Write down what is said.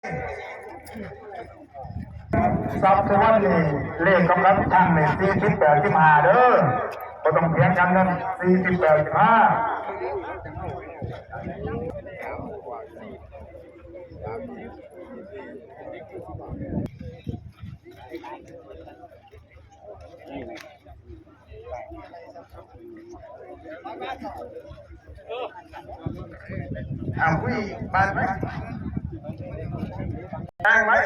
ສັບສຸວັນນີ້ ເລກກຳລັດທັງນີ້ ສີ່ສິບແປດສິບຫ້າເດີ ບໍ່ຕ້ອງຖຽງກັນເດີ ສີ່ສິບແປດສິບຫ້າ. ເອົາ ຄຸຍບາດໄປ ຕັ້ງໄວ້.